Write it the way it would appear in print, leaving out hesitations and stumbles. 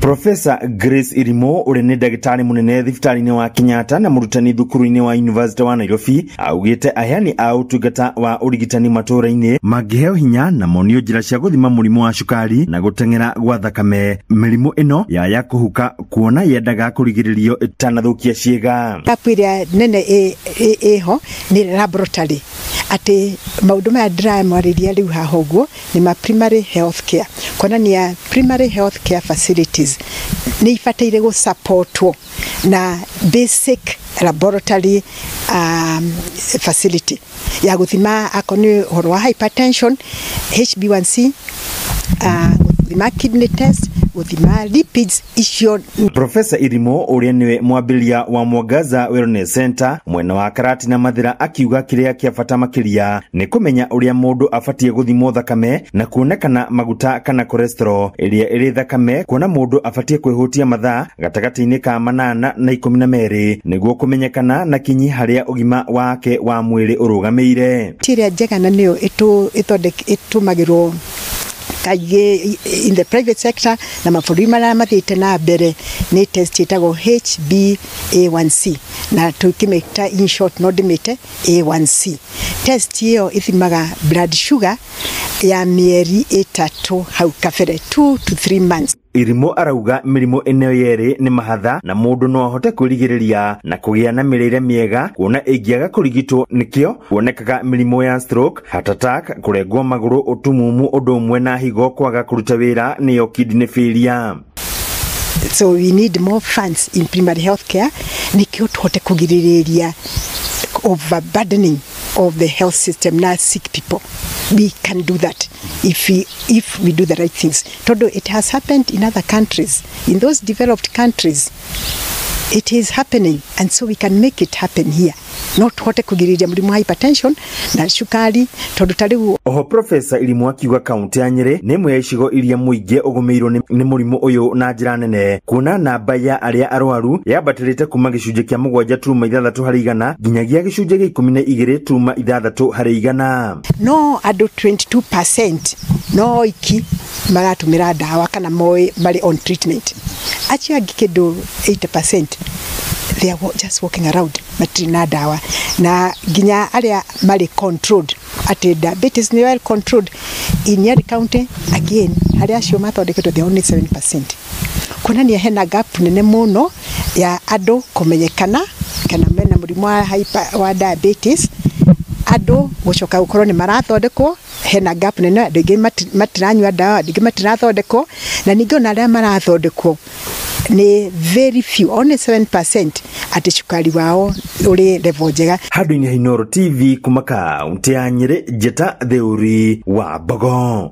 Professor Grace Irimo ũrĩa nĩ ndagĩtarĩ mũnene thibitarĩ-inĩ wa Kenyatta na mũrutani thukuru-inĩ wa University wa Nairobi augĩte aheani a ũtungata wa ũrigitani matũũra-inĩ mangĩheo hinya na monio njĩra cia gũthima mũrimũ wa cukari na gũteng'era gwa thakame. Mĩrimũ ĩno ya kũhuka kuona yendaga kũrigĩrĩrio ĩtanathũkia ciĩga. Gap ĩrĩa nene ĩho nĩ laboratory, atĩ maũndũ maya ndĩramwarĩria rĩu haha ũguo nĩ ma primary health care, kuonania primary health care facilities nĩ ibataire gũsupportwo na basic laboratory facility ya gũthima akorwo nĩ ũhoro wa hypertension, HbA1c, gũthima kidney test, gũthima lipids icio. Professor Irimo ũrĩa nĩwe mwambĩrĩria wa Mwangaza Wellness Center mwena wa Karati na Mathĩra akiuga kĩrĩa kĩa bata makĩria nĩ kũmenya ũrĩa mũndũ abatiĩ gũthimwo thakame na kuonekana maguta kana cholesterol ĩrĩa ĩrĩ thakame, kuona mũndũ abatiĩ kwĩhutia mathaa gatagatĩ-inĩ ka 8 na 12 nĩguo kũmenyekana na kinyi harĩa ũgima wake wa mwĩrĩ ũrũgamĩire. Ti ĩrĩa njega na nĩyo ĩtũmagĩrwo kaingĩ in the private sector na mabũrũri marĩa mathiĩte na mbere nĩ test ĩtagwo HbA1c, na tũkĩmĩta in short no ndĩmĩte A1C. Test ĩyo ĩthimaga blood sugar ya mĩeri 3 hau kabere, 2 to 3 months. Irimo arauga mĩrimũ ĩno yerĩ nĩ mahatha na mũndũ no ahote kwĩrigĩrĩria na kũgĩa na mĩrĩre mĩega, kuona ĩngĩaga kũrigitwo nĩkĩo kuonekaga mĩrimũ ya stroke, heart attack, kũrengwo magũrũ, ũtumumu ũndũ ũmwe na higo kwaga kũruta wĩra nĩyo kidney failure. So we need more funds in primary health care nĩkĩo tũhote kũgirĩrĩria overburdening of the health system na sick people. We can do that if we do the right things. Todo, it has happened in other countries. In those developed countries, it is happening, and so we can make it happen here. No tuhote kugiriria mũrimũ wa hypertension na cukari tondu ta rĩu. Oho Professor Irimo akiuga kaunti ya Nyeri nĩ ĩmwe ya icigo iria mũingĩ ũgũmĩirwo nĩ mũrimũ ũyũ na njĩra nene, kuona namba ya arĩa arwaru yambatĩrĩte kuma gĩcunjĩ kĩa 7.6 harĩ igana nginyagia gĩcunjĩ gĩa 12.6 harĩ igana. No andũ 22% no iki maratũmĩra ndawa kana moĩ marĩ on treatment, acio angĩ kĩndũ 80% they are just walking around matirĩ na ndawa, na nginya arĩa marĩ controlled atĩ diabetes nĩ well controlled in Nyeri County, again harĩa acio mathondeketwo they only 7%, kuonania hena gap nene mũno ya andũ kũmenyekana kana mena mũrimũ wa hyper, wa diabetes, andũ gũcoka gũkorwo nĩ marathondekwo. Hena gap nene, andũ aingĩ matiranyua ndawa, andũ aingĩ matirathondekwo, na ningĩ ona arĩa marathondekwo ni very few, only 7% atĩ cukari wao ũrĩ level njega. Handũ-inĩ ha Inooro TV kuma kaunti ya Nyeri, Njĩta Theuri wa Mbogo.